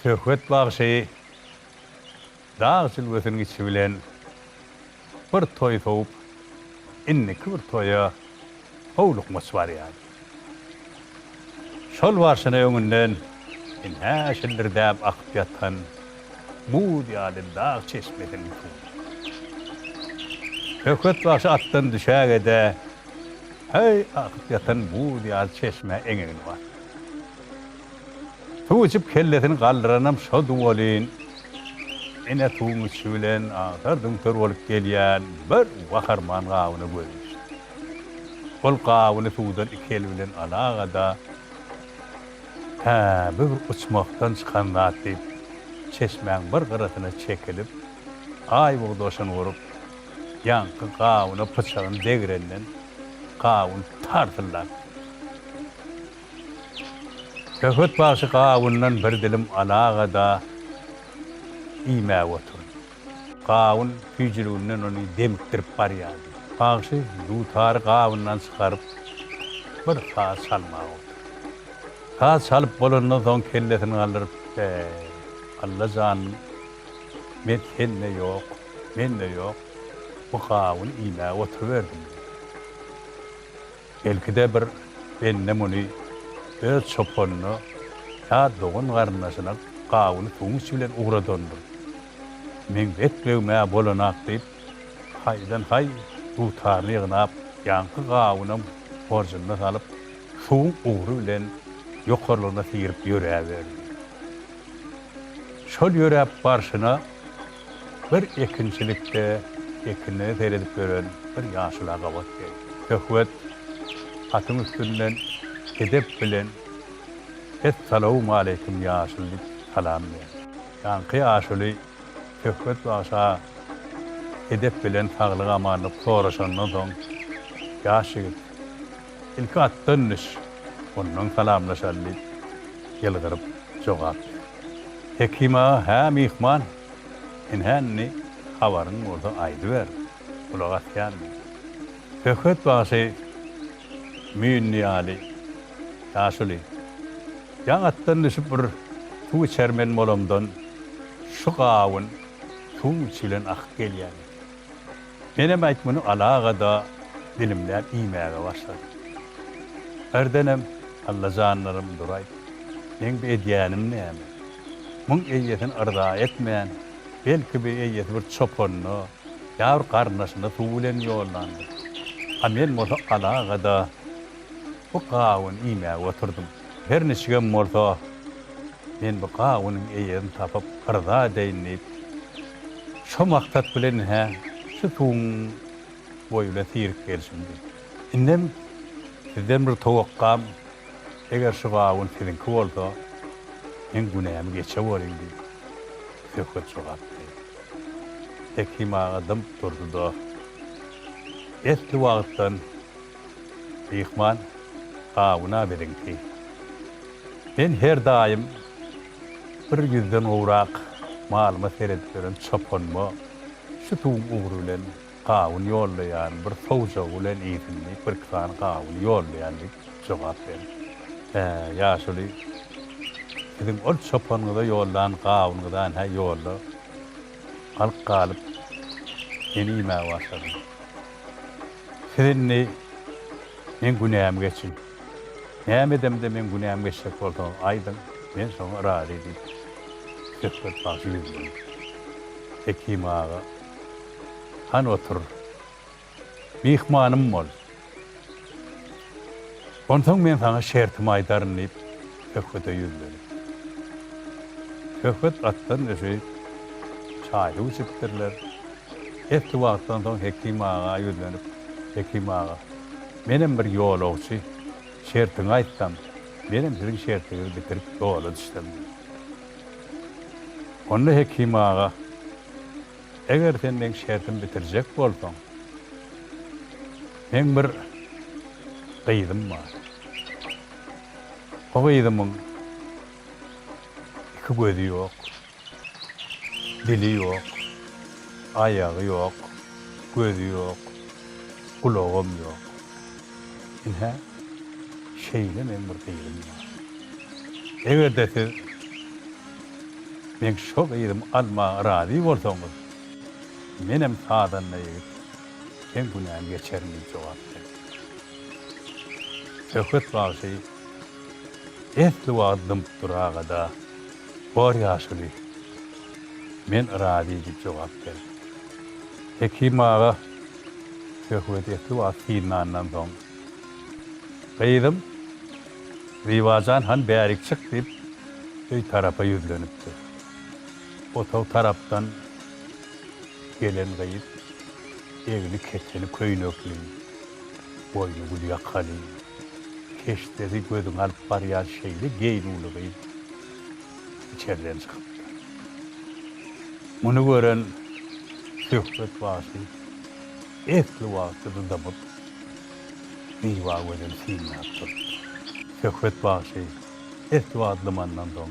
Söhbet bagşy dag jülgesiniň içi bilen bir toý sowup, indiki bir toýa howlukmaç barýardy. Şol barşyna öňünden ine şildirdäp akyp ýatan buz ýaly dag çeşmesiniň suwy. Söhbet bagşy atdan düşäge-de, häý, akyp ýatan buz ýaly çeşmä eňegini basdy. Suw içip kellesini galdyranam şody welin, ine suwuň içi bilen agtar-düňter bolup gelýän bir waharman gawuna gözi düşdi. Ol gawuny suwdan iki eli bilen alaga-da, Hä, bu bir uçmahdan çykan zat diýip, çeşmäň bir gyrasyna çekilip, aý bugdaşyny urup, ýaňky gawuna pyçagyny degrenden gawun tarsyldap gitdi. Söhbet bagşy gawundan bir dilim alaga-da, iýmäge oturdy. Gawun süýjüliginden ony demikdirip barýardy. Bagşy dutary gawundan çykaryp, bir saz çalmaga oturdy. Saz çalyp bolandan soň kellesini galdyryp, Bä, Alla janym, men sende ýok, mende ýok, bu gawuny iýmäge oturyberdim diýdi. Belki-de bir bende muny öz çopanyna ýa dogan-garyndaşyna gawuny suwuň içi bilen ugradandyr. Meň etmegim-ä bolanak diýip, haýdan-haý dutaryny ýygnap, ýaňky gawunam horjunyna salyp, suwuň ugry bilen ýokarlygyna syryp ýöräberdi. Şol ýöräp barşyna bir ekinçilikde ekinlere seredip ýören bir ýaşula gabat geldi. Söhbet atyň üstünden edep bilen Essalawmaleýkim ýaşuly diýip salam berdi. Ýaňky ýaşuly Söhbet bagşa edep bilen saglyk-amanlyk soraşandan soň, Ýaş ýigit, ilki atdan düş, ondan salamlaşaly diýip, ýylgyryp jogap berdi. Hekim aga, Hä, myhman, ine indi habaryň bolsa aýdyber, gulak asýan diýdi. Söhbet bagşy müýnli ýaly, Ýaşuly, ýaňy atdan düşüp bir suw içermen bolamdan şu gawun suwuň içi bilen akyp gelýän eken. Menem aýt muny alaga-da dilimläp iýmäge başladym. Birdenem, Alla janlarym duraýt, meň bu edýänim näme? Muň eýesini yrza etmän, belki bu eýesi bir çopanyna ýa bir garyndaşyna suw bilen ýollandyr. A men bolsa alaga-da bu gawuny iýmäge oturdym. Her niçigem bolsa, men bu gawunyň eýesini tapyp yrza edeýin diýip, şo maksat bilen hä, şu suwuň boýy bilen syryp gelşimdi. Indem sizden bir towakgam, eger şu gawun siziňki bolsa, meň günämi geçe boluň diýip, Söhbet jogap berdi. Hekim aga dymyp durdy-da, esli wagtdan Myhman, gawun-a biziňki. Men her daýym bir ýüzden gowrak malyma seredip ýören çopanyma şu suwuň ugry bilen gawun ýollaýan, bir sowjagy bilen iýsin diýip, birki sany gawuny ýollaýan diýip jogap berdi. Hä, ýaşuly, siziň ol çopanyňyza ýollan gawunyňyz-a hä ýolda galyp galyp, meni iýmäge başlady. Siz indi meň günämi geçiň. Näme edemde meň günämi geçjek bolsaňyz aýdyň, men şoňa razy diýip, Söhbet bagşy ýüzlendi. Hekim aga, Hany otur, myhmanym bol. Onsoň men saňa şertimi aýdaryn diýip, Söhbete ýüzlendi. Söhbet atdan düşüp, çaý-suw içipdirler. Esli wagtdan soň Hekim aga ýüzlenip, Hekim aga, menem bir ýolagçy, şertiňi aýtsam, menem siziň şertiňizi bitirip ýola düşsem diýdi. Onda Hekim aga, Eger sen meň şertimi bitirjek bolsaň, meň bir gyzym bar. O gyzymyň iki gözi ýok. Dili ýok, aýagy ýok, gözi ýok, gulagam ýok. Ine, şeýle meň bir gyzym bar. Eger-de siz. Meň şo gyzymy almaga razy bolsaňyz, menem sazanda ýigit, seň günäňi geçerin diýip jogap berdi. Söhbet bagşy esli wagt dymyp duraga-da, Bor ýaşuly, men razy diýip jogap berdi. Hekim aga Söhbedi esli wagt synlandan soň, Gyzym, Zybajan han bärik çyk diýip, öý tarapa ýüzlenipdir. Otag tarapdan gelen gyz egni keteni köýnekli, boýny gül ýakaly, keşdesi gözüňi alyp barýan şeýle geýnüwli gyz içerden çykypdyr. Muny gören Söhbet bagşy esli wagt dymyp, Zybagözeli synlap durupdyr. Söhbet bagşy esli wagt dymandan soň,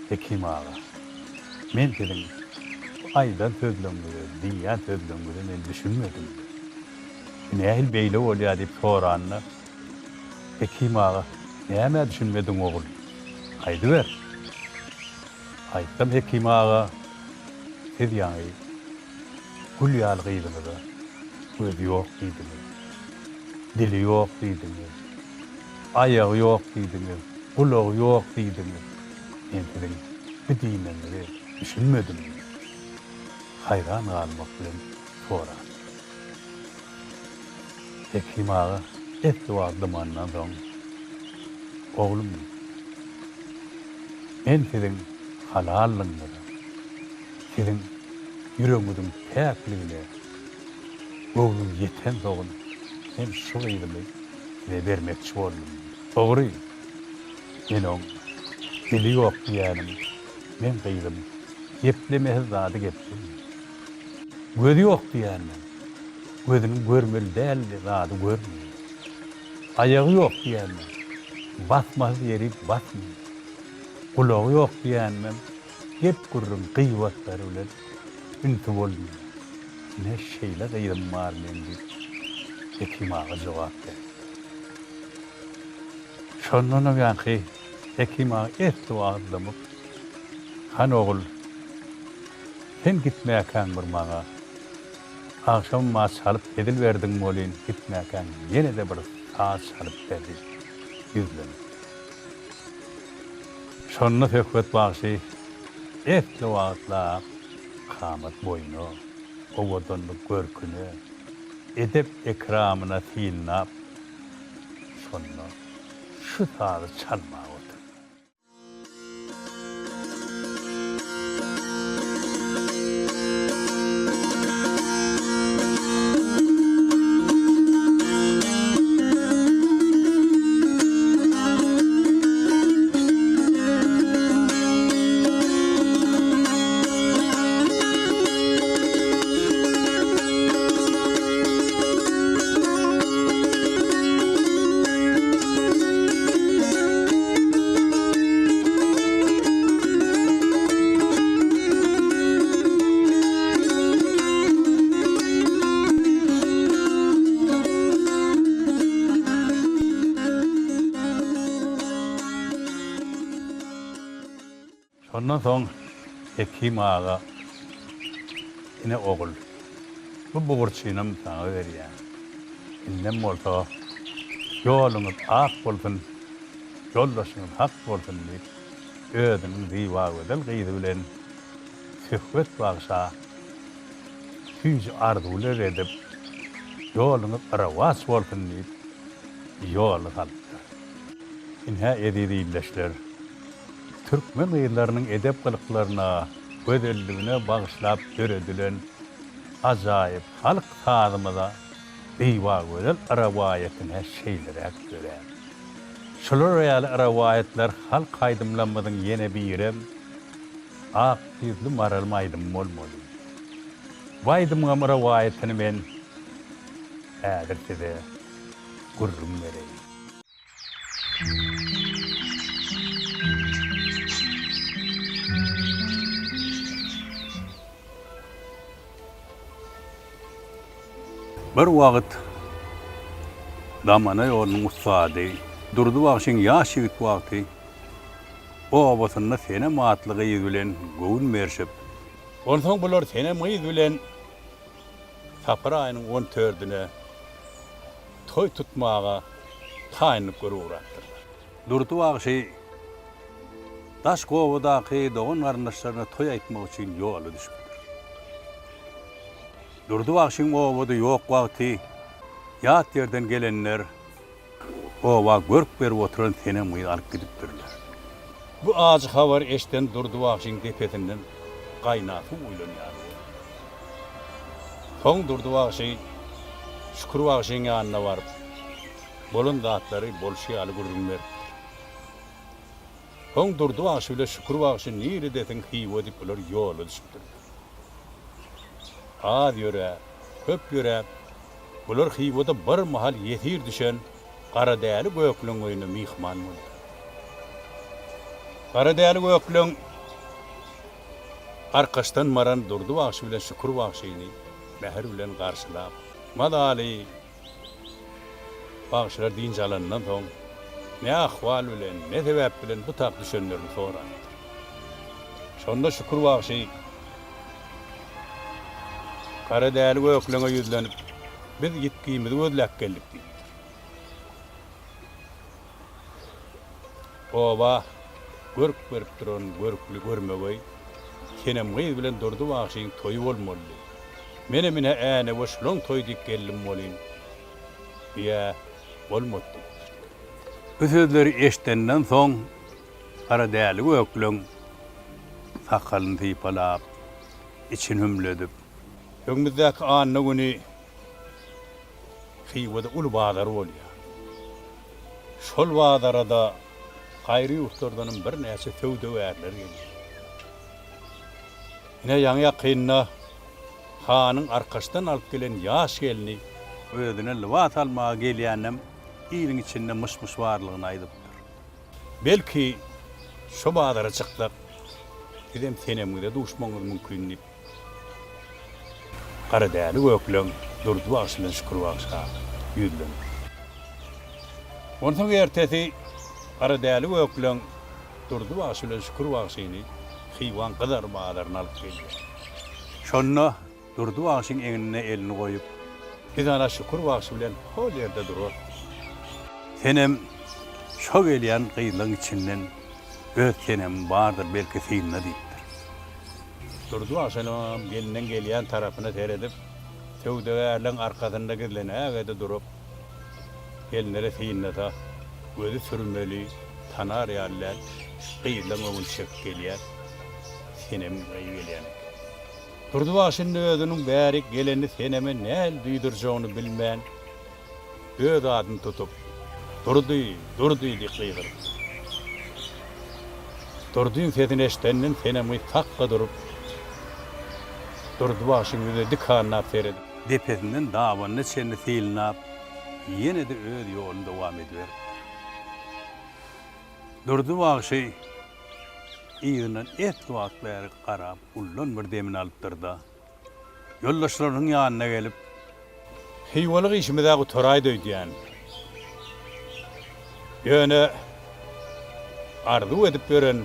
Hekim aga, men siziň bu aýdan sözleňňize, diýýän sözleňňize men düşünmedim. Bu nähili beýle bolýar diýip soranda, Hekim aga, Nämä düşünmediň ogul? Aýdyber. Aýtsam Hekim aga, siz ýaňy gül ýaly gyzyňyza gözi ýok diýdiňiz, dili ýok diýdiňiz, aýagy ýok diýdiňiz, gulagy ýok diýdiňiz. Men siziň bu diýmegiňize düşünmedim diýip, haýran galmak bilen sorapdyr. Hekim aga esli wagt dymandan soň, Oglum diýipdir. Men siziň halallygyňyza, siziň ýüregiňiziň päkligine göwnüm ýetensoň, men şu gyzymy size bermekçi boldum. Dogry, men oň dili ýok diýýänim, meň gyzym geplemesiz zady geplemeýär. Gözi ýok diýýänim, gözüniň görmeli däl zady görmeýär. Aýagy ýok diýýänim, basmasyz ýeri basmaýar. Gulagy ýok diýýänimem gep-gürrüň, gybatlar bilen ünsi bolmaýar. Ine, şeýle gyzym bar meň diýip, Hekim aga jogap berdi. Şondanam ýaňky Hekim aga esli wagt dymyp, Hany ogul, sen gitmäkäň bir maňa agşamyma çalyp hezil berdiň welin, gitmäkäň ýene-de bir saz çalyp ber diýip ýüzlenipdir. Şonda Söhbet bagşy esli wagtlap kamat boýuna, owadanlyk görküne, edep-ekramyna synlap, şonda şu sazy çalmaga oturdy. Şondan soň Hekim aga, Ine ogul, bu bugurçynam saňa berýän. Indem bolsa ýoluňyz ak bolsun, ýoldaşyňyz hak bolsun diýip, özüniň zybagözel gyzy bilen söhbet bagşa süýji arzuwlar edip, ýoluňyz rowaç bolsun diýip, ýola salypdyr. Ine, eziz ildeşler, türkmen gyzlarynyň edep-gylyklaryna, gözelligine bagyşlap döredilen ajaýyp halk sazymyza Zybagözel rowaýaty-hä şeýleräk dörär. Şular ýaly rowaýatlar halk aýdymlarymyzyň ýene birem Ak ýüzli maralym aýdymy bolmaly. Bu aýdymyňam rowaýatyny men häzir size gürrüň bereýin. Bir wagt Damana ýolunyň ussady Durdy bagşyň ýaş ýigit wagty. Obasynda Senem atly gyz bilen göwün berşip. Onsoň bular Senem gyz bilen sapar aýynyň on dördüne toý tutmaga taýynlyk görüp ugrapdyrlar. Durdy bagşy daşky obadaky dogan-garyndaşlaryna toý aýtmak üçin ýola düşüpdir. Durdy bagşyň obada ýok wagty ýat ýerden gelenler Oba görk berip oturan Senem gyzy alyp gidipdirler. Bu ajy habary eşiden Durdy bagşyň depesinden gaýnar suw guýlan ýaly boldy. Soň Durdy bagşy Şükür bagşyň ýanyna baryp, bolan zatlary bolşy ýaly gürrüň beripdir. Soň Durdy bagşy bile Şükür bagşy niredesiň Hywa diýip bular ýola düşüpdirler. Az ýöräp, köp ýöräp, bular Hywada bir mahal ýesir düşen Garadäli gökleň öýüne myhman bolýar. Garadäli gökleň Arkaçdan baran Durdy bagşy bilen Şükür bagşyny mähir bilen garşylap, mazaly Bagşylar dynç alandan soň, ne ahwal bilen, ne sebäp bilen bu tak düşenlerini sorapdyr. Şonda Şükür bagşy Garadäli gökleňe ýüzlenip, Biz ýitgimizi gözläp geldik diýipdir. Oba görk berip duran görkli görmegeý Senem gyz bilen Durdy bagşyň toýy bolmalydy. Menem ine Änewe şulaň toýy diýip geldim welin, biýä bolmady diýipdir. Bu sözleri eşidenden soň Garadäli gökleň sakalyny sypalap, içini hümledip. Öňümizdäki anna güni Hywada uly bazar bolýar. Şol bazara-da gaýry ýurtlardanam birnäçe söwdagärler gelýär. Ine, ýaňy-ýakynda hanyň Arkaçdan alyp gelen ýaş gelni özüne lybas almaga gelýänem iliň içinde myş-myş barlygyny aýdypdyr. Belki, şo bazara çyksak, sizem Senemgize duşmagyňyz mümkin diýip, Garadäli gökleň Durdy bagşy bilen Şükür bagşa ýüzlenip. Onsoň ertesi Garadäli gökleň Durdy bagşy bilen Şükür bagşyny Hywaň gyzar bazaryna alyp gelýär. Şonda Durdy bagşyň egnine elini goýup. Biz ana Şükür bagşy bilen hol ýerde durarys. Senem şo gelýän gyzlaň içinden öz Senemiň bardyr, belki synla diýipdir. Durdy bagşynyňam gelniň gelýän tarapyna seredip, söwdagärleň arkasynda gizlenäge-de durup, gelnleri synlasa, gözi sürmeli, tanar ýaly däl, gyzlaň öňüni çekip gelýän Senem gyz gelýän eken. Durdy bagşy indi özüniň bärik gelenini Seneme nähili duýdurjagyny bilmän, öz adyny tutup, Durdy, Durdy! diýip gygyrypdyr. Durdyň sesini eşidenden Senem gyz sakga durup, Durdy bagşyň ýüzüne dikanlap seredip. Depesinden dabanyna çenli synlap, ýene-de öz ýoluny dowam ediberipdir. Durdy bagşy yzyndan esli wagt bäri garap, ullan bir demini alypdyr-da, Ýoldaşlarynyň ýanyna gelip. Hywalyk işimiz-ä gutaraýdy öýdýän. Ýöne arzuw edip ýören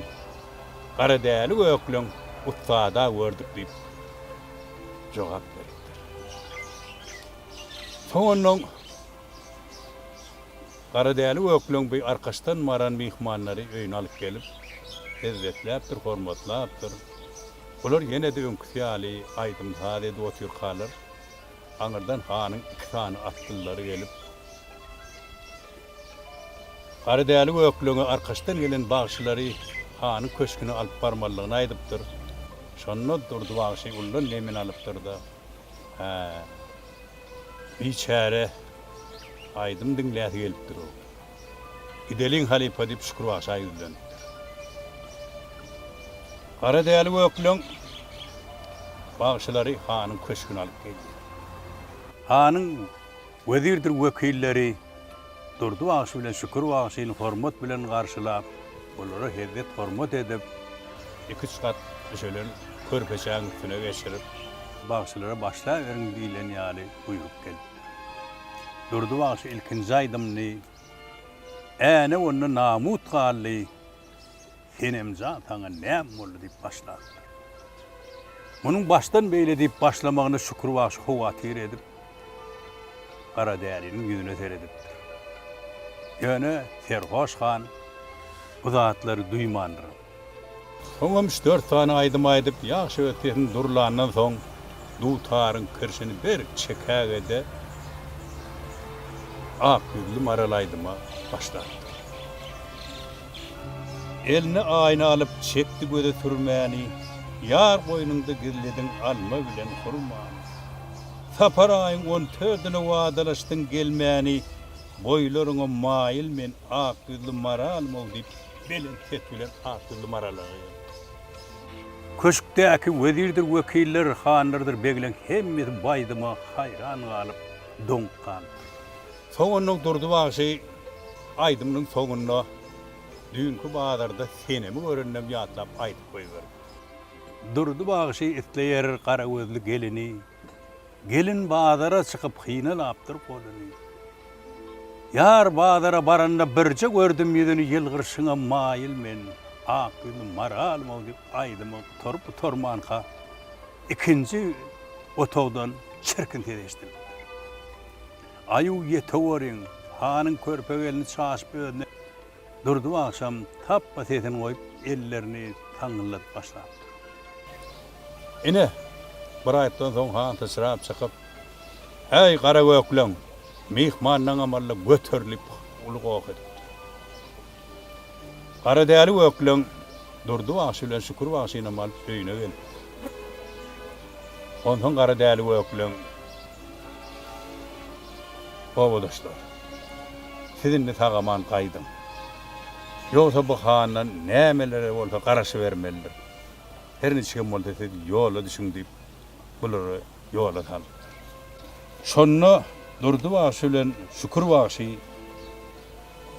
Garadäli gökleň ussad-a gördük diýip jogap beripdir. Soň onnoň Garadäli gökleň bu Arkaçdan baran myhmanlary öýüne alyp gelip, hezzetläpdir, hormatlapdyr. Bular ýene-de öňküsi ýaly aýdym-saz edip otyrkalar, aňyrdan hanyň iki sany atlylary gelip, Garadäli gökleňe Arkaçdan gelen bagşylary hanyň köşgüne alyp barmalydygyny aýdypdyr. Şonda Durdy bagşy ullan demini alypdyr-da, Hä, biçäre aýdym diňläsi gelipdir-ow. Gideliň, halypa, diýip, Şükür bagşa ýüzlenipdir. Garadäli gökleň bagşylary hanyň köşgüne alyp gelýär. Hanyň wezirdir wekilleri Durdy bagşy bilen Şükür bagşyny hormat bilen garşylap, olara hezzet-hormat edip, iki-üç gat düşelen körpeçäň üstüne geçirip, bagşylara başlaberiň diýlen ýaly buýruk gelipdir. Durdy bagşy ilkinji aýdymyny Äne onda namut galdy. Senemjan saňa näme boldy diýip başlapdyr. Munuň başdan beýle diýip başlamagyna Şükür bagşy howatyr edip, Garadäliniň ýüzüne seredipdir. Ýöne Serhoş han bu zatlary duýmandyr. Soňam üç-dört sany aýdym aýdyp, ýagşy öz sesini durlandan soň, dutaryň kirşini berk çekäge-de, Ak ýüzli maral aýdyma başlapdyr. Eline aýna alyp, çekdi göze sürmäni, Ýar goýnuňda gizlediň alma bilen hurmany. Sapar aýyň on dördüne wadalaşdyň gelmäni, Boýlaryňa maýyl men ak ýüzli maralym-ow diýip, belent ses bilen ak ýüzli marala gygyrdy. Köşkdäki wezirdir wekiller, hanlardyr begleň hemmesi bu aýdyma haýran galyp, doňup galypdyr. Soňunda Durdy bagşy aýdymynyň soňunda düýnki bazarda Senemi göreninem ýatlap aýdyp goýberdi. Durdy bagşy isleýär gara gözli gelini, Gelin bazara çykyp hynalapdyr goluny. Ýar bazara baranda birje gördüm ýüzüni ýylgyrşyňa maýyl men, ak ýüzli maralym-ow diýip aýdymy gutaryp-gutarmanka ikinji otagdan çirkin ses eşidilipdir. Aýuw ýeteweriň, hanyň körpe gelni çaşyp özüne Durdy bagşam tapba sesini goýup ellerini saňňyldadyp başlapdyr. Ine, bir aýtdan soň han syçrap çykyp, Häý, garagökleň, myhmanlaňam alla göterilip uly goh edipdir. Garadäli gökleň Durdy bagşy bilen Şükür bagşynam alyp öýüne gelipdir. Onsoň Garadäli gökleň Obadaşlar, siz indi sag-aman gaýdyň. Ýogsa bu handan nämelere bolsa garaşybermelidir. Her niçigem bolsa siz ýola düşüň diýip, bulary ýola salypdyr. Şonda Durdy bagşy bilen Şükür bagşy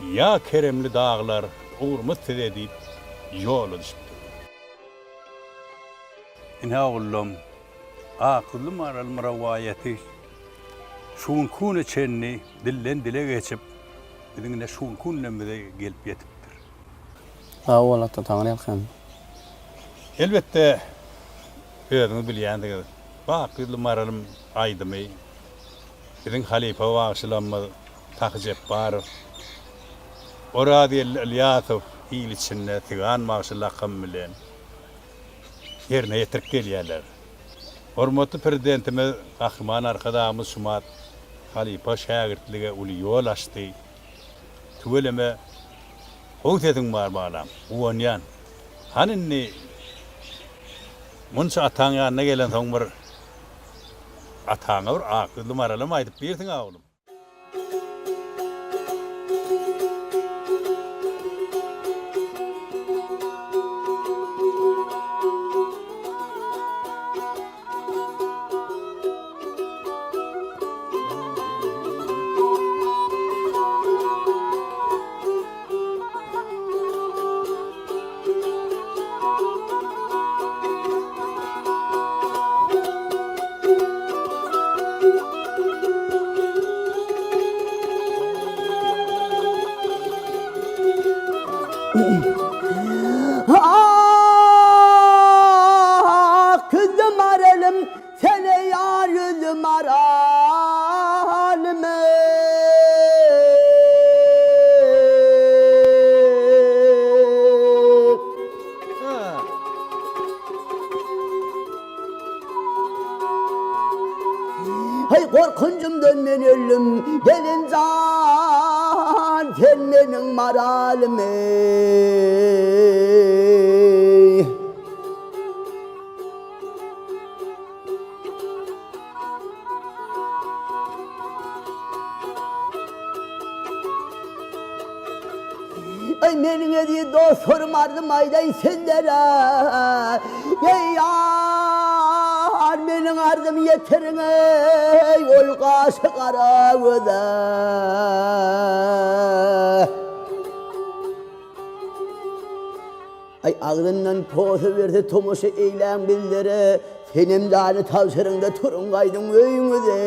Ýa keremli daglar, ugrumyz size diýip, ýola düşüpdirler. Ine ogullam, Akylly Maralym rowaýaty şu günki güne çenli dilden dile geçip, biziň ine şu günki günlerimize gelip ýetipdir. Sag bol ata Taňryýalkasyn. Elbetde, özüňiz bilýänsiňiz, bu Ak ýüzli Maralym aýdymy biziň halypa bagşylarymyz Sahy Jepbarow, Orazgeldi Ylýasow il içinde Sigan bagşy lakamy bilen ýerine ýetirip gelýärler. Hormatly Prezidentimiz Gahryman Arkadagymyz şumat halypa şägirtlige uly ýol açdy. Tüweleme gowy sesiň bar balam, guwanýan. Hany indi munça ataň ýanyna gelensoň bir ataňa bir ak ýüzli maralam aýdyp birsiň-ä oglum. Ak ýüzli maralym, sene ýar ýüzli maralym eý. Heý gorkunjymdan men öldüm, gelin jan, sen meniň maralym eý. Eý meniň eziz dostlarym arzym aýdaýyn sizlere Eý ýar meniň arzym ýetiriň eý ol gaşy gara göze. Aý agzyndan posa berse tomaşa eýläň bizlere, Senem jany tabşyryňda turuň gaýdyň öýüňize.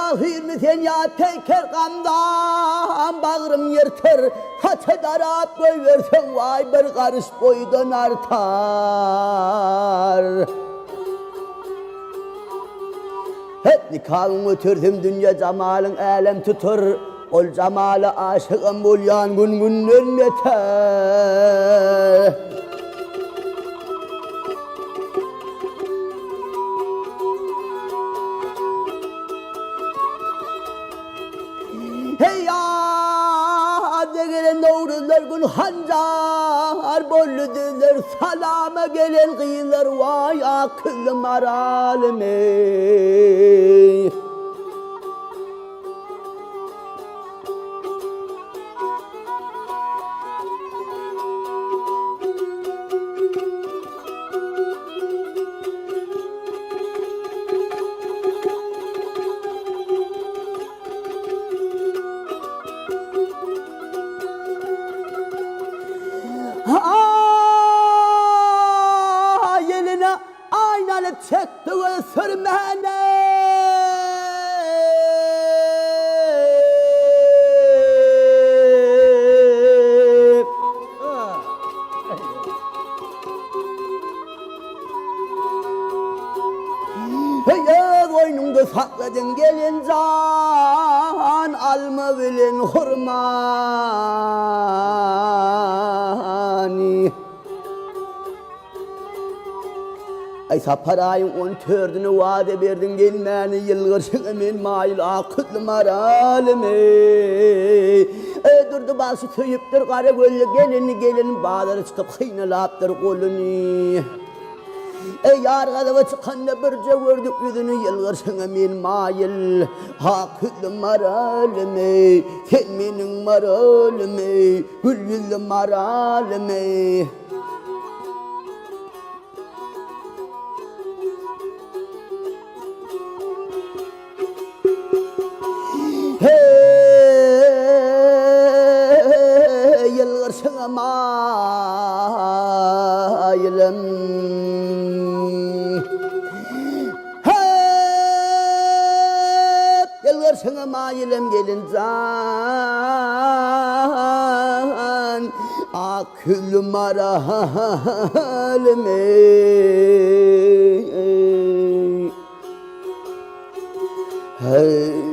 Şahyrmy sen ýa peýker gamdan bagrym ýyrtyr, Saça darap goýberseň waý bir garyş boýdan artar. Het nikabyň götersem dünýe jamalyň älem tutar, Ol jamala aşygam bolýan gün-günden beter. Heý ýa-da gelen nowruzlar gün hanjar boldy düzler salama gelen gyzlar waý akylly maralym eý. Ýeline aýnaly çekdi we sürmäni. Heý, öz goýnuňda sakladyň gelin jan, alma bilen hurmany. Aý, Sapar aýyň on dördüne wada berdiň gelmäni, ýylgyrşyňa men maýyl akylly maralym eý. Eý, Durdy bagşy söýüpdir gara gözli gelini, gelin bazara çykyp hynalapdyr goluny. Eý, ýar gazaba çykanda birje gördük ýüzüni, ýylgyrşyňa men maýyl akylly maralym eý. Sen meniň maralym eý, gül ýüzli maralym eý. Heý, ýylgyrşyňa maýylym. Heý, ýylgyrşyňa maýylym gelin jan. Ak Külli maralym eý. Heý.